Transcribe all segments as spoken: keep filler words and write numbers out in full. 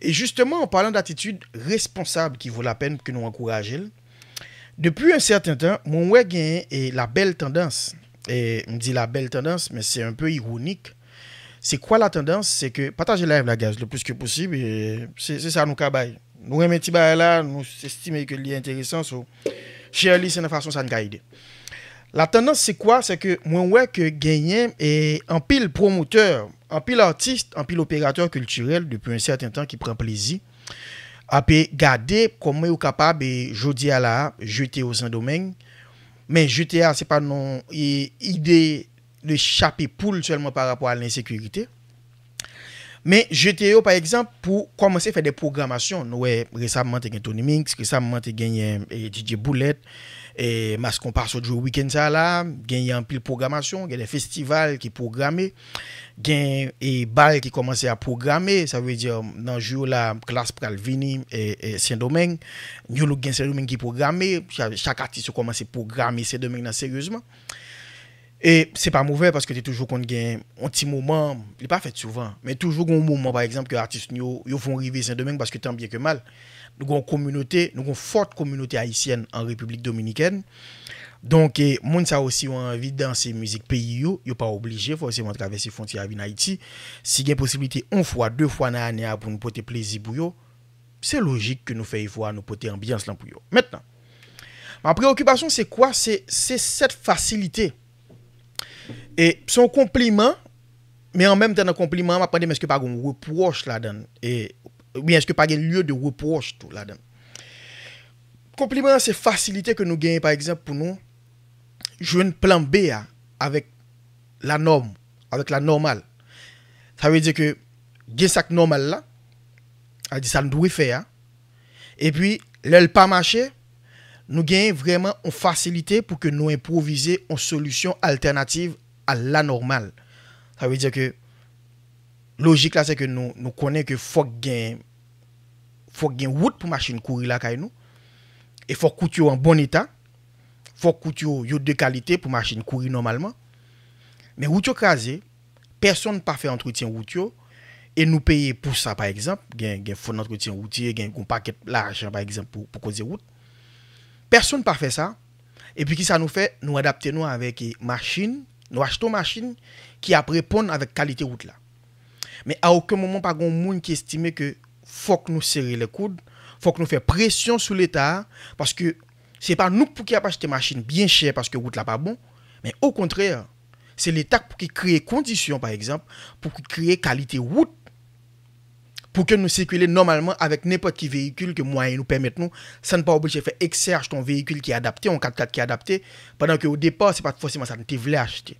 E justement, en parlant d'attitude responsable qui vaut la peine ke nou ankouraje l, depi un certain temps, mwen wè gen e la bèl tandans, e m di la bèl tandans, men se un peu ironik. Se kwa la tandans? Se ke pataje live la, guys, le plus que possible, e se se sa nou ka bay. Nou renmen ti bagay la, nou estime ke li enteresan, so share li, se nan fason sa n ka ede. La tandans se kwa? Se ke mwen wè ke genyen e anpil pwomotè, anpil atis, anpil operatè kiltirèl depi un certain temps ki pran plezi ape gade kòman yo kapab e jodi a la a jete o Sendomeng. Men jete a se pa non e ide de chape poul sèlman pa rapò a lensekirite. Men jete yo pa egzanp pou kòmanse fè de pwogramasyon. Nou wè resamman te gen Tony Mix, resamman te genyen e D J Boulèt, e Mas Konpa sot jwe wikenn sa la, genyen anpil pwogramasyon, gen de festival ki pwograme, gen e bal ki kòmanse a pwograme, sa vle di nan jou yo la Klass pral vini e, e Sendomeng, New Look gen Sendomeng ki pwograme, cha- chak atis yo kòmanse pwograme Sendomeng nan seryezman. E se pa movè paske te toujou konn gen yon ti moman, li pa fèt souvan, men toujou gen yon moman pa egzanp ke atis nou yo, yo fè yon rive Sendomeng paske tan byen ke mal, nou gen yon kominote, nou gen yon fòt kominote ayisyèn an Repiblik Dominikèn. Donk e, moun sa yo si yo anvi danse mizik peyi yo, yo pa oblije fòseman travèse fwontyè a vin Ayiti. Si gen posiblite yon fwa, de fwa nan ane a pou nou pote plezi pou yo, se lojik ke nou fè efò a, nou pote anbyans lan pou yo. Mentnan, ma preokipasyon se kwa? Se se sèt fasilite. E se yon konpliman, men an menm tan nan konpliman an, m ap mande m èske pa gen yon repwòch ladan l? E oubyen èske pa gen lye de repwòch tou ladan l? Konpliman an se fasilite ke nou genyen pa egzanp pou nou jwenn plan B a avèk la nòm, avèk la nòmal. Sa vle di ke gen sa k nòmal la, sa vle di sa n dwe fè a, epi lè l pa mache, nou genyen vrèman yon fasilite pou ke nou enpwovize yon solisyon altènativ a la nòmal. Sa vle di ke lojik la se ke nou, nou konnen ke fòk gen fòk gen wout pou machin kouri lakay nou, e fòk wout yo an bon eta, fòk wout yo, yo de kalite pou machin kouri nòmalman. Men wout yo kraze, pèsonn pa fè antretyen wout yo, e nou peye pou sa pa egzanp, gen, gen fon antretyen woutye, gen yon pakèt lajan pa egzanp pou, pou koze wout. Pèsonn pa fè sa, epi kisa nou fè? Nou adapte nou avèk e, machin, nou achte yon machin ki ap reponn avèk kalite wout la. Men a okenn moman pa gen yon moun ki estime ke fòk nou sere lè koud, fòk nou fè presyon sou Leta a, paske se pa nou k pou ki ap achte machin byen chè paske wout la pa bon, men okontrè, se Leta k pou ki kreye kondisyon, pa egzanp, pou ki kreye kalite wout pou ke nou sikile nòmalman avèk nenpòt ki veyikil ke mwayen nou pèmèt nou, san n pa oblije fè eksè achte yon veyikil ki adapte, yon kat kat ki adapte, pandan ke o depa, se pa t fòseman sa n te vle achte.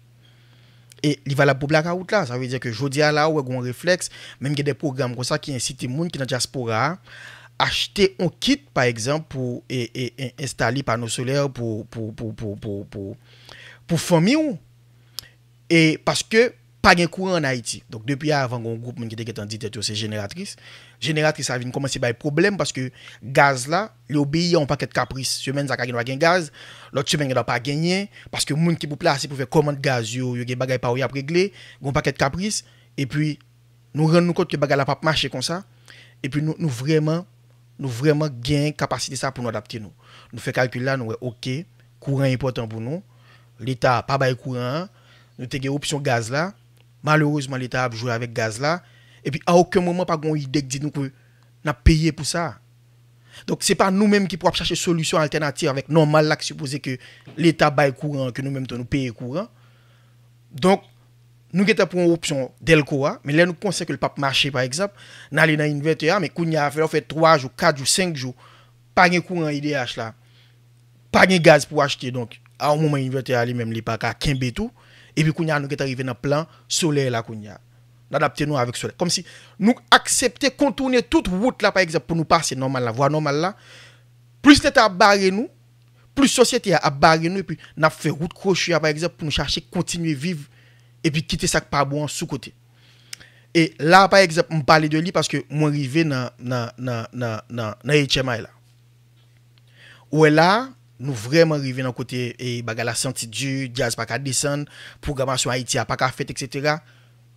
E li valab pou blakawout la. Sa vle di ke jodi a la, ou wè gen yon reflèks, menm gen de pwogram konsa ki ensite moun ki nan dyaspora a achte yon kit, pa egzanp, pou e, e, e, enstale pano solè pou, pou, pou, pou, pou, pou, pou fanmi w. E paske pa gen kouran an Ayiti. Donk, depi avan, gen yon gwoup moun ki te gentan di tèt yo se jeneratris. Jeneratris la vin kòmanse bay pwoblèm paske gaz la, li obeyi a yon pakèt kapris. Semèn sa ka gen dwa gen gaz, lòt semèn gen dwa pa genyen, paske moun ki pou plase pou fè kòmand gaz yo, yo gen bagay pa yo y ap regle, gen yon pakèt kapris, epi nou rann nou kont ke bagay la p ap mache konsa, epi nou, nou vrèman, nou vrèman gen kapasite sa pou nou adapte nou. Nou fè kalkil la, nou wè, oke, kouran enpòtan pou nou, Leta pa bay kouran an, nou te gen opsyon gaz la, malerezman, Leta ap jwe avèk gaz la, epi a okenn moman pa gen yon ide k di nou ke n ap peye pou sa. Donk, se pa nou menm ki pou ap chache solisyon altènativ avèk nòmal la ki sipoze ke Leta bay kouran an, ke nou menm tou nou peye kouran. Donk, nou gentan pran opsyon dèlko a, men lè nou konsyan ke l p ap mache, pa egzanp, n ale nan invètè a, men kounye a, fè lè w fè twa jou, kat jou, senk jou, pa gen kouran I D H la, pa gen gaz pou achte, donk, a yon moman, invètè a li menm, li pa ka kenbe tou, epi kounye a, nou gentan rive nan plan solèy la kounye a. N adapte nou avèk solèy. Kòmsi nou aksepte kontoune tout wout la, pa egzanp, pou nou pase nòmal la, vwa nòmal la. Plis Leta ap bare nou, plis sosyete a ap bare nou, epi n ap fè wout kwochi a, pa egzanp, pou nou chache kontinye viv, epi kite sa k pa bon an sou kote. E la, pa egzanp, m pale de li paske mwen rive nan, nan, nan, nan, nan, nan H M I la. Ou wè la, nou vrèman rive nan kote e bagay la santi di, djaz pa ka desann, pwogramasyon Ayiti a pa ka fèt, etsetera.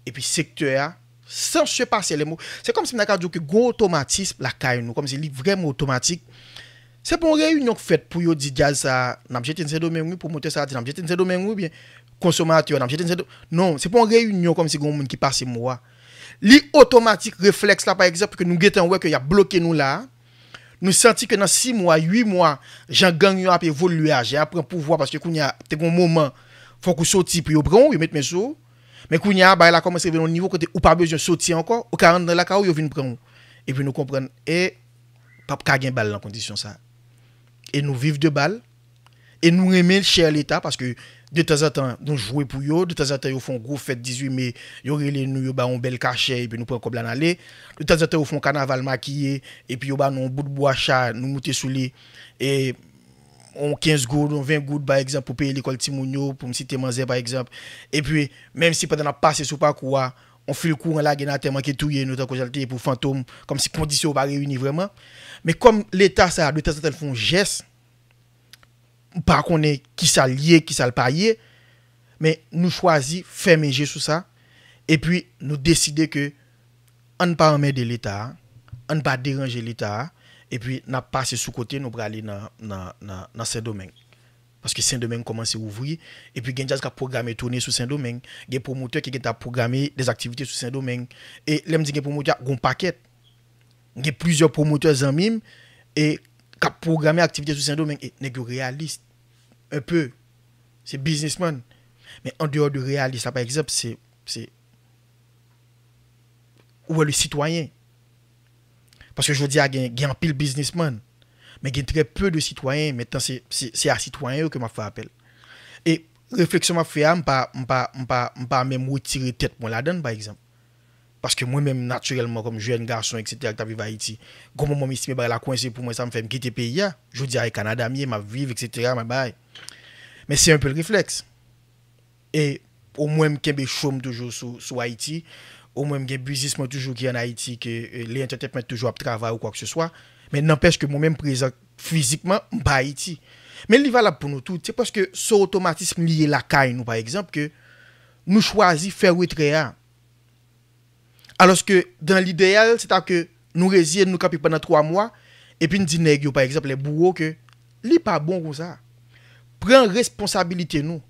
Epi sektè a, Sans se passer les mots. Se kòmsi m ta ka di w ke gon otomatism lakay nou, kòmsi li vrèman otomatik. Se pa yon reyinyon k fèt pou yo di djaz sa, n ap jete n Sendomeng wi, pwomotè sa a di n ap jete n Sendomeng wi, oubyen konsomatè, n ap jete n Sendomeng. Non, se pa yon reyinyon kòmsi gon moun ki pase mo a. Li otomatik, reflèks la, pa egzanp, ke nou gentan wè ke y ap bloke nou la a. Nou santi ke nan sis mwa, uit mwa, jan gang yo ap evolye a, jan y ap pran pouvwa, paske kounye a, te gon moman, fòk ou soti pou yo pran w, yo met men sou ou. Men kounye a, bagay la kòmanse rive nan yon nivo kote ou pa bezwen soti ankò, ou ka rantre nan lakay ou, yo vin pran w. Epi nou konprann, e p ap ka gen bal nan kondisyon sa. E nou viv de bal, e nou renmen chè Leta, paske detanzantan, nou jwe pou yo, detanzantan, yo fè yon gwo fèt dizuit me, yo rele nou, yo ba yon bèl kachè, epi nou pran kòb la n ale. Detanzantan, yo fè yon kanaval makiye, epi yo ba nou yon bout bwa cha, nou moute sou li. E yon kenz goud, yon ven goud, pa egzanp, pou peye lekòl timoun yo, pou m site manzè, pa egzanp. Epi, menm si pandan n ap pase sou pakou a, yon fil kouran lage n atè manke touye nou, tankou jan l te ye pou Fantom, kòmsi kondisyon yo pa reyini vrèman. Men kòm Leta sa a, detanzantan, l fè yon jès, m pa konnen kisa l ye, kisa l pa ye, men nou chwazi fèmen je sou sa, epi nou deside ke ann pa anmède Leta a, ann pa deranje Leta a, epi n ap pase sou kote, nou prale nan, nan, nan, nan Sendomeng. Paske Sendomeng kòmanse ouvri, epi gen djaz k ap pwograme toune sou Sendomeng, gen pwomotè ki gentan ap pwograme dèzaktivite sou Sendomeng. E lè m di gen pwomotè, gon pakèt. Gen plizyè pwomotè zanmi m e k ap pwograme aktivite sou Sendomeng. E nèg yo reyalis, un peu. Se biznismann. Men an deyò de reyalis la, pa egzanp, se, se, ou wè le sitwayen. Paske jodi a gen, gen anpil biznismann. Men gen trè pe de sitwayen. Mentnan, se, se, se a sitwayen yo ke m ap fè apèl. E refleksyon m ap fè a, m pa, m pa, m pa, m pa menm retire tèt mwen ladan l, pa egzanp. Paske mwen menm, natirèlman, kòm jèn gason, etsetera, ki t ap viv Ayiti, gon moman m estime bagay la kwense pou mwen, sa m fè, m kite peyi a. Jodi a, e Kanada m ye, m ap viv, etsetera, m ap bay. Men se un peu le réflexe. E omwen m kenbe cho m toujou sou, sou Ayiti. Omwen m gen biznis mwen toujou ki ann Ayiti, ke, e, le entertainment toujou ap travay ou kwa ke se swa. Men nanpèch ke mwen menm prezan fizikman, m pa Ayiti. Men li valab pou nou tout. Se paske se otomatism li ye lakay nou, pa egzanp, ke nou chwazi fè retrè a. Alòske, dan lideyal, se ta ke nou reziye n, nou kanpe pandan twa mwa, epi n di nèg yo, pa egzanp, lè bouwo, ke li pa bon konsa. Pran responsabilite nou.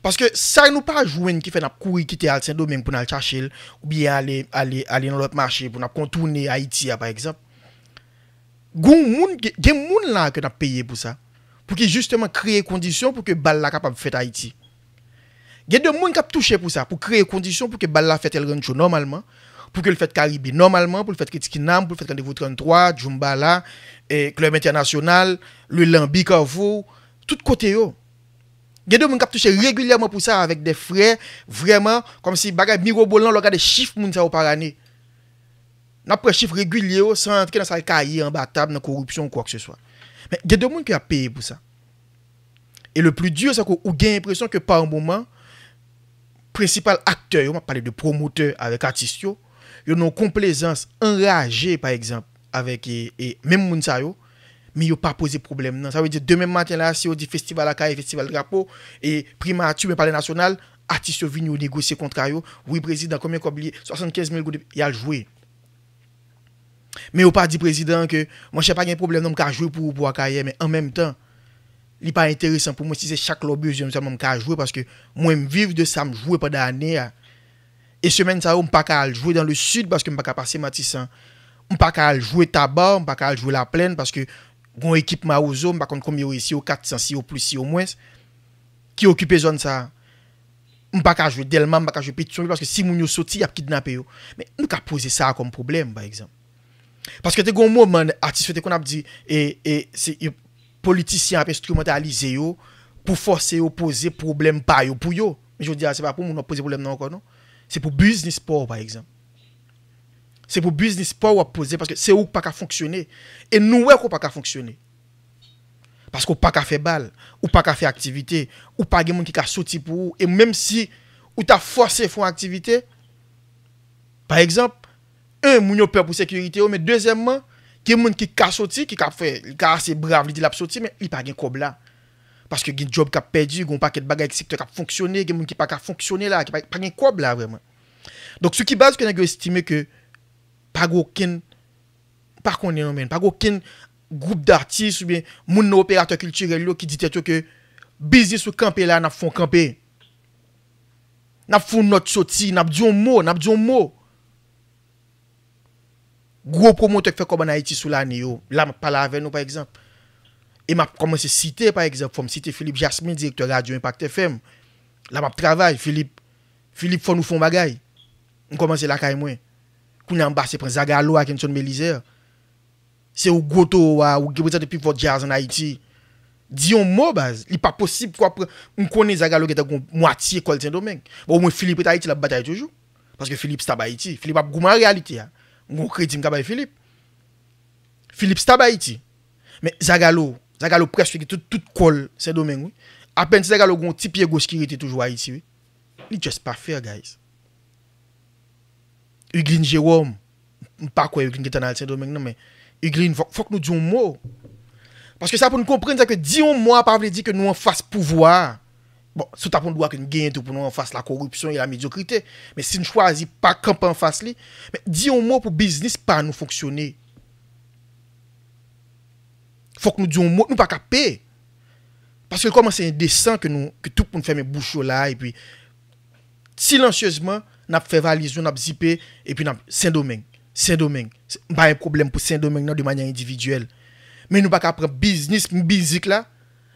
Paske sa nou pa jwenn ki fè n ap kouri kite al Sendomeng pou n al chache l, oubyen ale, ale, ale nan lòt mache pou n ap kontounen Ayiti a, pa egzanp. Gon moun, gen, gen moun la ke n ap peye pou sa. Pou ki jisteman kreye kondisyon pou ke bal la kapab fèt Ayiti. Gen de moun k ap touche pou sa, pou kreye kondisyon pou ke bal la fèt El Rancho nòmalman, pou ke l fèt Karibe nòmalman, pou l fèt Ricky Nam, pou l fèt Randevou tranntwa, Djoumbala, e, Club International, Le Lambi, Carrefour, tout kote yo. Gen de moun k ap touche regilyèman pou sa avèk de frè, vrèman, kòmsi bagay mirobolan, lè w gade chif moun sa yo par ane. N ap pran chif regilye yo san antre nan sa l ka ye anba tab, nan koripsyon ou kwa ke se swa. Men gen de moun ki ap peye pou sa. E le pli di, se ke ou gen enpresyon ke pa yon moman, prensipal aktè yo, m ap pale de pwomotè avèk atis yo, yo nan yon konplezans anraje, pa egzanp, avèk, e, e, menm moun sa yo, men yo pa poze pwoblèm nan. Sa vle di, demen maten la, si yo di festival Akayè, festival drapo, e primati, oubyen palè nasyonal, atis yo vini, yo negosye kontra yo. Wi, prezidan, konbyen kòb li ye? Swasannkenz mil goud, y al jwe. Men yo pa di prezidan an ke, monchè, pa gen pwoblèm non, m ka jwe pou ou pou Akayè, men an menm tan, li pa enteresan pou mwen si se chak lè w bezwen m sèlman m ka jwe, paske mwen m viv de sa m jwe pandan ane a. E semèn sa yo, m pa ka al jwe dan le sid paske m pa ka pase Matisan. M pa ka al jwe Taba, m pa ka al jwe Laplèn paske gon ekip Mawozo, m pa konn konbyen yo ye, si yo kat san, si yo plis, si yo mwens, ki okipe zòn sa a. M pa ka jwe Dèlma, m pa ka jwe Petyonvil, paske si moun yo soti, y ap kidnape yo. Men nou ka poze sa a kòm pwoblèm, pa egzanp. Paske te gen yon moman, atis yo te konn ap di, e, e, se, yo, politisyen ap enstrimantalize yo pou fòse yo poze pwoblèm pa yo pou yo. Men jodi a, se pa pou moun w ap poze pwoblèm nan ankò, non. Se pou biznis pa w, pa egzanp. Se pou biznis pa w w ap poze, paske se ou k pa ka fonksyone. E nou wè ke w pa ka fonksyone. Paske w pa ka fè bal, ou pa ka fè aktivite, ou pa gen moun ki ka soti pou ou. E menm si ou ta fòse fè yon aktivite, pa egzanp, en, moun yo pè pou sekirite yo, men dezyèmman, gen moun ki ka soti, ki ka fè, li ka ase brav, li di l ap soti, men li pa gen kòb la. Paske gen djòb k ap pèdi, gen yon pakèt bagay, sektè k ap fonksyone, gen moun ki pa ka fonksyone la, ki pa, pa gen kòb la vrèman. Donk, sou ki baz ke nèg yo estime ke pa gen okenn, pa konnen non, men, pa gen okenn gwoup datis oubyen moun nan operatè kiltirèl yo ki di tèt yo ke biznis ou kanpe la, n ap fè w kanpe. N ap fè w nòt soti, n ap di yon mo, n ap di yon mo. Gwo pwomotè k fè kòb ann Ayiti sou lane yo, la m ap pale avè nou, pa egzanp. E m ap kòmanse site, pa egzanp, fò m site Philippe Jasmin, direktè Radyo Impact F M. La m ap travay, Philippe, Philippe, fò nou fè yon bagay. M kòmanse lakay mwen. Kounye a m pase pran Zagalo ak Enson Belizaire. Se ou gwo towo a, ou ki reprezante pi fò djaz ann Ayiti. Di yon mo, baz. Li pa posib pou w ap pran, m konnen Zagalo gentan gon mwatye kò l Sendomeng. Bon, omwen Philippe ret Ayiti, l ap batay toujou. Paske Philippe stab Ayiti. Philippe ap goumen ak reyalite a. M gon kredi m ka bay Philippe. Philippe stab Ayiti. Men Zagalo, Zagalo prèske gen tout, tout kò l Sendomeng, wi. Apèn si Zagalo gon ti pye goch ki rete toujou Ayiti, wi. Li just pa fair, guys. Hugueline Jérôme, m pa kwè Hugueline gentan al Sendomeng non, men Hugueline, fòk, fòk nou di yon mo. Paske sa pou n konprann, sa ke di yon mo a pa vle di ke nou anfas pouvwa a. Bon, se ta pou yon dwa ke n genyen tou pou nou anfas la koripsyon e la medyokrite. Men si n chwazi pa kanpe anfas li, men di yon mo pou biznis pa nou fonksyone. Fòk nou di yon mo, nou pa ka pe. Paske l kòmanse endesan ke nou, ke tout moun fèmen bouch yo la, epi silansyezman, n ap fè valiz nou, n ap zipe, epi n ap Sendomeng, Sendomeng. M pa gen pwoblèm pou Sendomeng nan de manyè endividyèl. Men nou pa ka pran biznis, mizik la,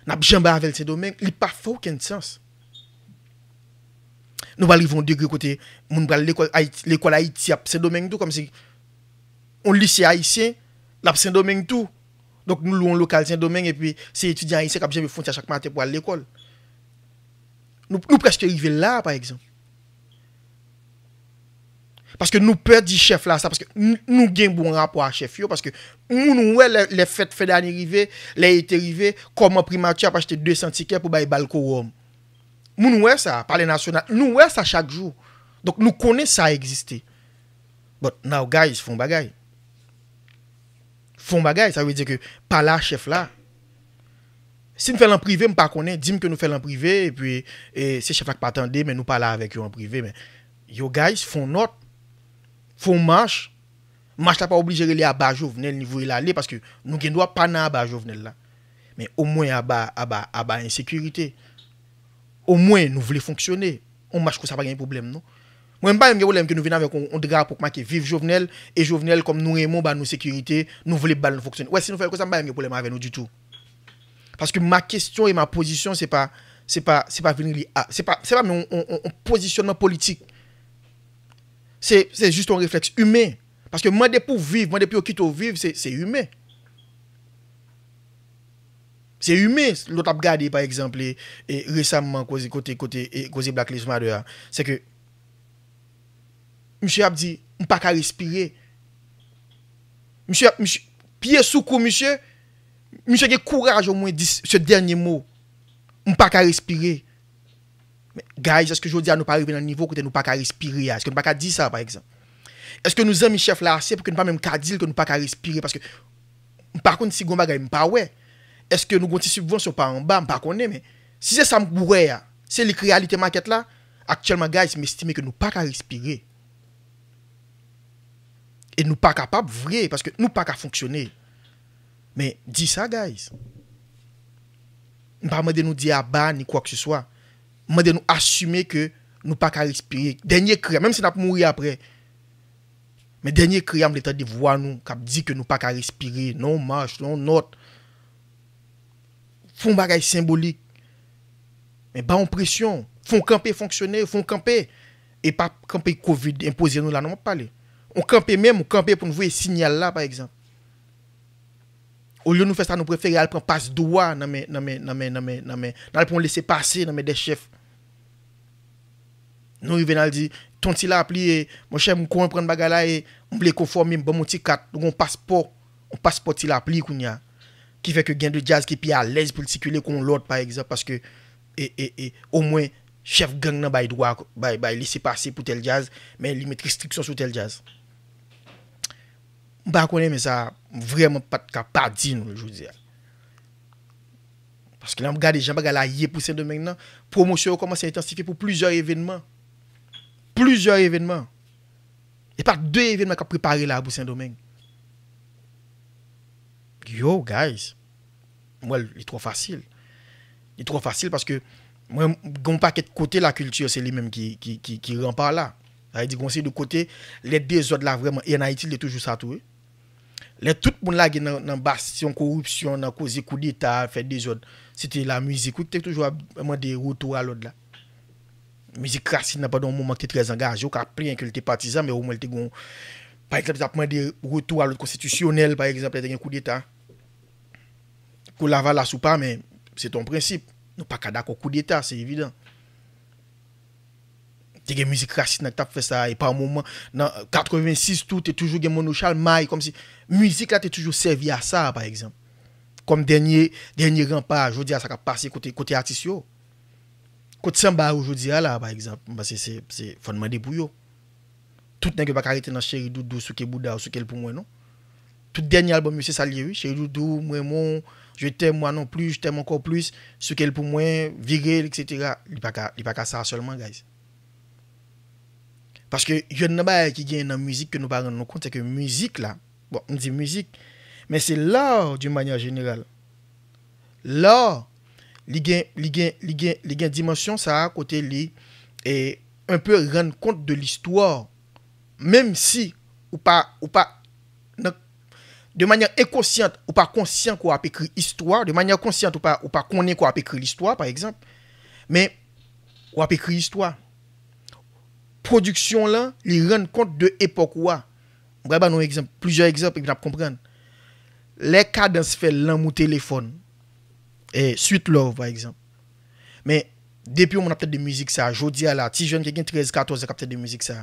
n ap janbe avè l Sendomeng, li pa fè okenn sans. Nou pral rive yon degre kote moun pral lekòl Ayiti, lekòl Ayiti ap Sendomeng tou, kòmsi yon lise ayisyen, l ap Sendomeng tou. Donk, nou lwe yon lokal Sendomeng, epi se etidyan ayisyen k ap janbe fwontyè chak maten pou al lekòl. Nou, nou prèske rive la, pa egzanp. Paske nou pè di chèf la sa, paske n-, nou gen bon rapò a chèf yo, paske moun wè lè, lè fèt fen dane rive, lè ete rive, kòman primati ap achte de san tikè pou bay bal kowòm. Moun wè sa, Palè Nasyonal, nou wè sa chak jou. Donk, nou konnen sa egziste. But now, guys, fè yon bagay. Fè yon bagay, sa vle di ke pale a chèf la. Si n fè l an prive, m pa konnen, di m ke nou fè l an prive, epi e, se chèf la k pa tande, men nou pale avèk yo an prive, men yo, guys, fè yon nòt, fè yon mach. Mach la pa oblije rele aba Jovenel ni voye l ale, paske nou gen dwa pa nan aba Jovenel la. Men omwen aba, aba, aba ensekirite. Omwen nou vle fonksyone. Yon mach konsa pa gen pwoblèm non. Mwen m pa menm gen pwoblèm ke nou vin avèk yon, yon drapo k make Viv Jovenel, e Jovenel, kòm nou renmen w, ba nou sekirite, nou vle bal nou fonksyone. Wè, si nou fè l konsa, m pa menm gen pwoblèm avè nou ditou. Paske ma kesyon e ma pozisyon, se pa, se pa, se pa vin li a, se pa, se pa menm yon, yon, yon, yon pozisyonman politik. Se, se jis yon reflèks imen. Paske mande pou viv, mande pou yo kite w viv, se, se imen. Se imen. Lè w t ap gade, pa egzanp, e, e, resaman, koze, kote, kote, e, koze Black Lives Matter a, se ke misye ap di, "M pa ka respire." Misye, misye, pye sou kou misye, misye gen kouraj omwen di se dènye mo, "M pa ka respire." Men, guys, èske jodi a nou pa rive nan nivo kote nou pa ka respire a? Èske nou pa ka di sa, pa egzanp? Èske nou zanmi chèf la ase pou ke nou pa menm ka di l ke nou pa ka respire? Paske m pa konn si gon bagay m pa wè. Èske nou gon ti sibvansyon pa anba? M pa konnen, men si se sa m wè a, se li k reyalite makèt la, aktyèlman, guys, m estime ke nou pa ka respire. E nou pa kapab vre, paske nou pa ka fonksyone. Men, di sa, guys. M pa mande nou di aba ni kwakeseswa. M mande nou asime ke nou pa ka respire. Dènye kri a, menm si n ap mouri apre. Men dènye kri a, m vle tande vwa nou k ap di ke nou pa ka respire. Nan yon mach, nan yon nòt. Fè yon bagay senbolik. Men ba yon presyon. Fè yon kanpe fonksyone, fè yon kanpe. E pa kanpe kovid enpoze nou la, non, m ap pale. Yon kanpe menm, yon kanpe pou n voye sinyal la, pa egzanp. Olye nou fè sa, nou prefere al pran pas dwa nan men, nan men, nan men, nan men, nan men, n al pran yon lese pase nan men de chèf. Nou rive n al di, ton ti lapli, e, monchè, m konprann bagay la, e, m vle konfòme, m ban m yon ti kat, nou gon paspò, yon paspò ti lapli kounye a. Ki fè ke gen de djaz ki pi alèz pou l sikile ke yon lòt, pa egzanp, paske, e, e, e, omwen, chèf gang nan bay dwa, bay, bay lese pase pou tèl djaz, men li met restriksyon sou tèl djaz. M pa konnen, men sa, vrèman pa t ka pa di nou l jodi a. Paske lè m gade jan bagay la ye pou Sendomeng nan, pwomosyon yo kòmanse entansifye pou plizyè evènman. Plizyè evènman. E pa de evenman k ap prepare la pou Sendomeng. Yo, guys, m wè l, li twò fasil. Li twò fasil paske mwen, gen yon pakèt kote lakilti se li menm ki, ki, ki, ki ranpa la. Sa vle di, gen yon seri de kote, lè dezòd la vrèman, e an Ayiti, li te toujou sa tou, wi. Lè tout moun lage nan, nan bastyon, koripsyon, nan koze koudeta, fè dezòd, se te lamizik, wi, ki te toujou ap mande retou a lòd la. Mizik Krasin nan, pandan yon moman ki te trè angaje, ou ka plenyen ke l te patizan, men omwen l te gen, pa egzanp, t ap mande retou a lòd konstitisyonèl, pa egzanp, lè te gen koudeta. Kou Lavalas ou pa, men se te yon prensip. Nou pa ka dakò koudeta, se evidan. Te gen mizik Krasin nan ki t ap fè sa, e pa moman, nan katrevensis tou, te toujou gen Mono Chalmay, kòmsi mizik la te toujou sèvi a sa, pa egzanp. Kòm dènye, dènye ranpa, jodi a sa k ap pase kote, kote atis yo. Kot sanba yo jodi a la, pa egzanp, m panse se, se, fò n mande pou yo. Tout nèg yo pa ka rete nan Cheri Doudou, Souke Bouda w, Souke l pou mwen, non. Tout dènye albòm yo, se sa l ye, wi. Cheri Doudou, M renmen w, Je t'aime, Moi non plus, Je t'aime encore plus, Souke l pou mwen, Vire l, etsetera. Li pa ka, li pa ka sa sèlman, guys. Paske yonn nan bagay ki genyen nan mizik ke nou pa rann nou kont, se ke mizik la, bon, m di mizik, men se l'art d'une manière générale. L'art, li gen, li gen, li gen, li gen dimansyon sa a kote li, e, un peu rann kont de listwa. Menm si ou pa, ou pa, nan, de manyè enkonsyant, ou pa konsyan ke w ap ekri istwa, de manyè konsyant, ou pa, ou pa konnen ke w ap ekri listwa, pa egzanp, men w ap ekri istwa. Pwodiksyon lan, li rann kont de epòk ou a. M pral ban nou egzanp, plizyè egzanp, epi n ap konprann. Lè Kadans fè Lanmou Telefòn, e, Sweet Love, pa egzanp. Men, depi yon moun ap tande mizik sa, jodi a la, ti jèn ki gen trèz, katòz an k ap tande mizik sa,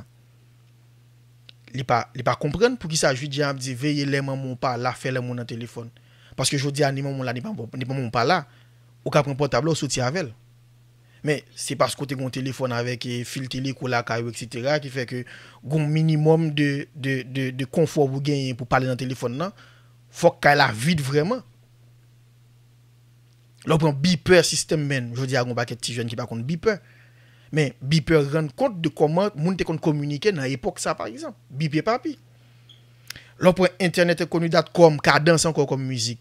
li pa, li pa konprann poukisa jodi a ap di, veye lè manman w pa la, fè lanmou nan telefòn. Paske jodi a, ni manman w la, ni pa, ni manman w pa la, ou ka pran pòtab la, ou soti avè l. Men, se paske w te gen yon telefòn avèk, e, fil tele kou lakay ou, etsetera, ki fè ke gen yon minimòm de, de, de, de konfò pou genyen pou pale nan telefòn nan. Fòk kay la vid vrèman. Lè w pran beeper, system man, jodi a, gen yon pakèt ti jèn ki pa konn beeper. Men, beeper rann kont de kòman moun te konn kominike nan epòk sa, pa egzanp. Bipe papi. Lè w pran internet inconnu dot com, Kadans ankò kòm mizik.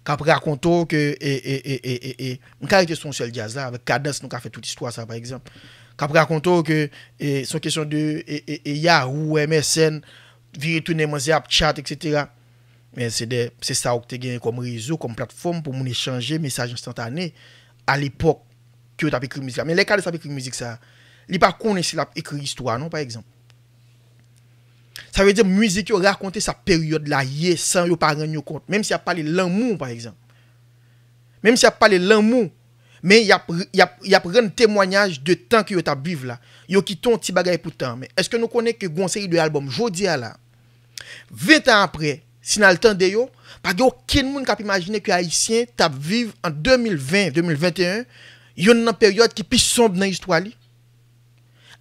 K ap rakonte w ke, e, e, e, e, e, e, m ka rete sou yon sèl djaz la, avèk Kadans nou ka fè tout istwa sa, pa egzanp. K ap rakonte w ke, e, se yon kesyon de, e, e, e, Yahoo, M S N, vire tounen manzè ap chat, etsetera. Men se de, se sa ou te genyen kòm rezo, kòm platfòm pou moun echanje mesaj enstantane a lepòk ke yo t ap ekri mizik la. Men lè Kadans ap ekri mizik sa, li pa konnen si l ap ekri istwa non, pa egzanp. Sa vle di mizik yo rakonte sa peryòd la ye san yo pa rann yo kont. Menm si y ap pale lanmou, pa egzanp. Menm si y ap pale lanmou, men y ap, y ap, y ap rann temwayaj de tan ke yo t ap viv la. Yo kite yon ti bagay pou tan. Men èske nou konnen ke gen yon seri de albòm jodi a la, ven tan apre, si n al tande yo, pa gen okenn moun k ap imajine ke Ayisyen t ap viv an de mil ven, de mil venteyen, yonn nan peryòd ki pi sonb nan istwa li.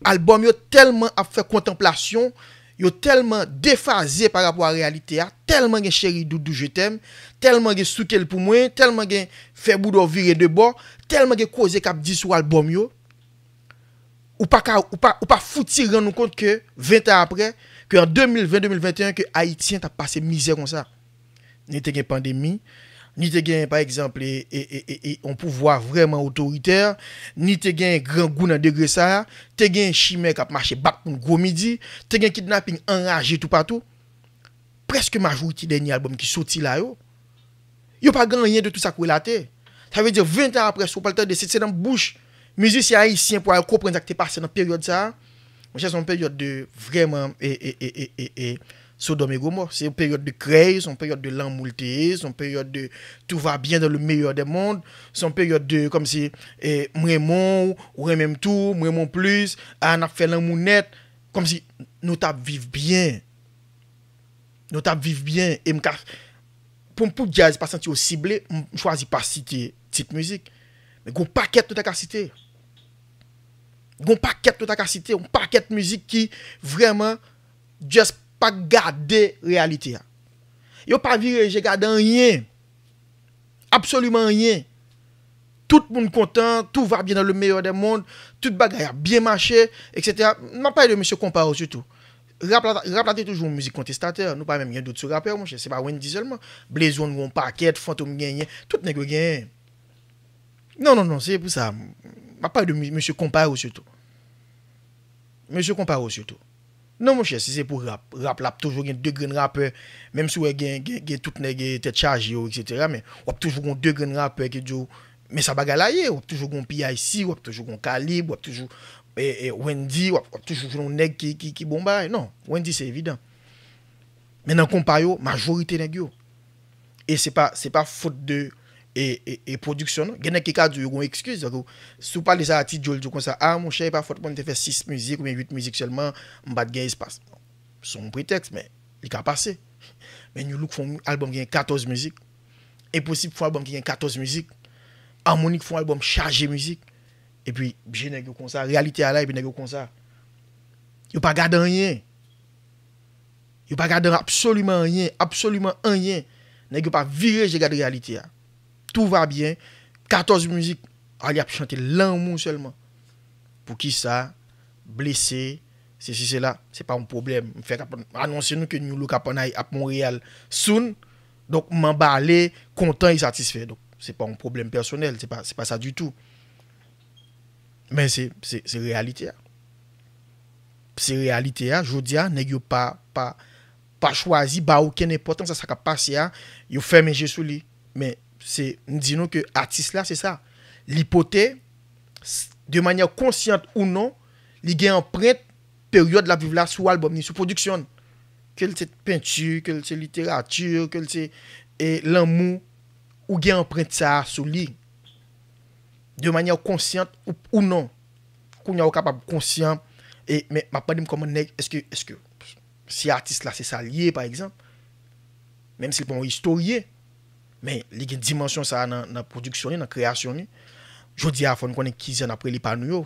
Albòm yo tèlman ap fè kontanplasyon, yo tèlman defaze pa rapò a reyalite a, tèlman gen Cheri Doudou Je t'aime, tèlman gen Souke l pou mwen, tèlman gen Fè bouda w vire de bò, tèlman gen koze k ap di sou albòm yo. Ou pa ka, ou pa, ou pa fouti rann ou kont ke ven tan apre, ke an de mil ven, de mil venteyen, ke Ayisyen t ap pase mizè konsa. Ni te gen pandemi, ni te gen, pa egzanp, e, e, e, e, e, yon pouvwa vrèman otoritè, ni te gen grangou nan degre sa a, te gen chimè k ap mache bat moun gwo midi, te gen kidnaping anraje toupatou. Prèske majorite dènye albòm ki soti la yo, yo pa gen anyen de tout sa k relate. Sa vle di, ven tan apre, si w pral tande, se, se nan bouch mizisyen ayisyen pou al konprann sa k te pase nan peryòd sa a. Monchè, se yon peryòd de vrèman, e, e, Sodòm e Gomò. Se yon peryòd de krèy, se yon peryòd de lanmou l te ye, se yon peryòd de tout va bien dans le meilleur des mondes, se yon peryòd de, kòmsi, e, m renmen w, ou renmen m tou, m renmen w plis, a, n ap fè lanmou nèt, kòmsi nou t ap viv byen. Nou t ap viv byen, e m ka, pou, pou djaz pa santi yo sible, m, m chwazi pa site tit mizik. Men gon pakèt nou ta ka site. Gon pakèt nou ta ka site, yon pakèt mizik ki vrèman just pa gade reyalite a. Yo pa vire je gade anyen. Absoliman anyen. Tout moun kontan, tout va bien dans le meilleur des mondes, tout bagay ap byen mache, etsetera. M ap pale de mesye Konpa yo sitou. Rap la, rap la te toujou yon mizik kontestatè. Nou pa menm gen dout sou rapè, monchè. Se pa Wendyy sèlman. Blaze One gen yon pakèt, Fantom genyen. Tout nèg yo genyen. Non, non, non, se pou sa. M ap pale de mi- mesye Konpayo sitou. Mesye Konpayo sitou. Non, monchè, si se pou rap, rap la ap toujou gen de grenn rapè. Menm si w wè gen, gen, gen tout nèg eh, tèt chaje yo, etsetera. Men w ap toujou gen de grenn rapè ki di w, men sa bagay la ye. W ap toujou gen P I C, w ap toujou gen Kalib, w ap toujou eh, eh, Wendyy, w ap, w ap toujou jwenn yon nèg ki, ki, ki bon bagay. Non, Wendyy se evidan. Men nan konpa yo, majorite nèg yo. E se pa, se pa fot de e, e, e pwodiksyon, non. Gen nèg ki ka di w yo gon ekskiz. Tankou, si w pale sa a Ti Djo, l di w konsa, a, monchè, e pa fòt mwen, m te fè sis mizik oubyen uit mizik sèlman, m pa t gen espas. Se yon pretèks, men li ka pase. Men New Look fè yon albòm ki gen katòz mizik. Enposib fè yon albòm ki gen katòz mizik. Harmonik fè yon albòm chaje mizik. Epi, je nèg yo konsa, reyalite a la, epi nèg yo konsa. Yo pa gade anyen. Yo pa gade absoliman anyen, absoliman anyen. Nèg yo pa vire je gade reyalite a. Tout va bien. Katòz mizik, al y ap chante lanmou sèlman. Poukisa? Blese, sesi, sela, se pa yon pwoblèm. M fèk ap anonse nou ke New Look ap ann Ay- ap Monreyal soon. Donk, m anbale, kontan e satisfè. Donk, se pa yon pwoblèm pèsonèl, se pa, se pa sa ditou. Men se, se, se reyalite a. Se reyalite a, jodi a, nèg yo pa, pa, pa chwazi ba okenn enpòtans a sa k ap pase a, yo fèmen je sou li. Men se, m di nou ke atis la, se sa. Li pote, s- de manyè konsyant ou non, li gen anprent peryòd l ap viv la sou albòm ni sou pwodiksyon l. Ke l se penti, ke l se literati, ke l se e, lanmou, ou gen anprent sa a sou li. De manyè konsyant ou, ou non. Kounye a ou kapab konsyan, e, men m ap mande m kòman nèg, èske, èske si atis la se sa l ye, pa egzanp, menm si l pa yon istoryen, men li gen dimansyon sa a nan, nan pwodiksyon li, nan kreyasyon li. Jodi a, fò n konnen kijan n ap rele pa nou yo.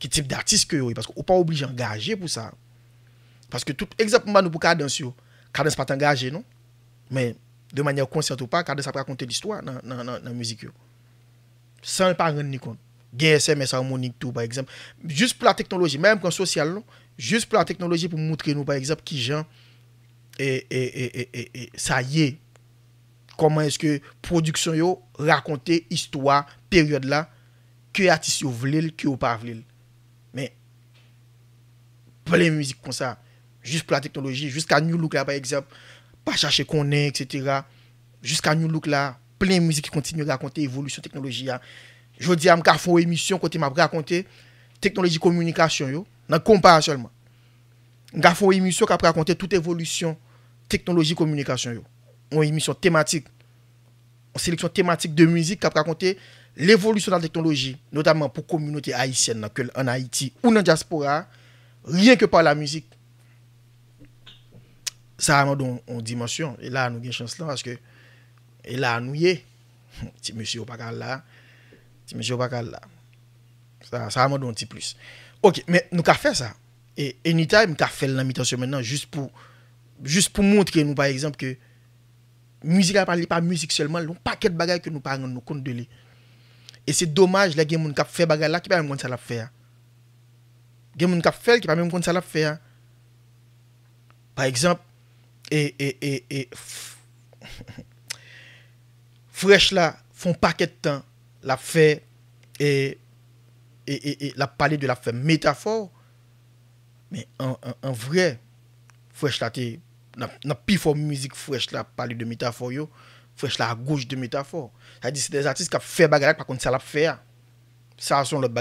Ki tip datis ke yo ye, paske ou pa oblije angaje pou sa. Paske tout egzanp m ba nou pou Kadans yo, Kadans pa t angaje, non. Men, de manyè konsyant ou pa, Kadans ap rakonte listwa nan, nan, nan, nan mizik yo. San l pa rann li kont. Gen S M S Harmonik tou, pa egzanp. Jis pou la teknoloji, menm pran sosyal, non. Jis pou la teknoloji pou moutre nou, pa egzanp, kijan e, e, e, e, e, e, sa ye. Kòman èske pwodiksyon yo rakonte istwa peryòd la, ke atis yo vle l, ke yo pa vle l. Men, plen mizik konsa. Jis pou la teknoloji, jiska New Look la, pa egzanp, pa chache konnen, etsetera. Jiska New Look la, plen mizik ki kontinye rakonte evolisyon teknoloji a. Jodi a, m ka fè yon emisyon kote m ap rakonte teknoloji kominikasyon yo, nan konpa a sèlman. M ka fè yon emisyon k ap rakonte tout evolisyon teknoloji kominikasyon yo. Yon emisyon tematik. Yon seleksyon tematik de mizik k ap rakonte levolisyon de la teknoloji, notamman pou kominote ayisyèn nan, ke l ann Ayiti ou nan dyaspora a, ryen ke pa la mizik. Sa a mande yon, yon dimansyon. E la a nou gen chans lan, paske e la a nou ye. Ti mesye yo pa ka al la. Ti mesye yo pa ka al la. Sa, sa a mande yon ti plis. Ok, men nou ka fè sa. E anytime, m ka fè l nan mitan semèn nan, jis pou, jis pou montre nou, pa egzanp, ke mizik la pa, li pa mizik sèlman, li yon pakèt bagay ke nou pa rann nou kont de li. E se domaj, lè gen moun k ap fè bagay la, ki pa menm konn sa l ap fè a. Gen moun k ap fè l, ki pa menm konn sa l ap fè a. Pa egzanp, e, e, e, e, f- Fresh la, fè yon pakèt tan, l ap fè, e, e, e, e, l ap pale de l ap fè metafò, men an, an, an vrè, Fresh la te, nan, nan pifò mizik Fresh la ap pale de metafò yo, Fresh la a goch de metafò. Sa di se de atis k ap fè bagay la, k pa konn sa l ap fè a. Sa a se yon lòt bagay.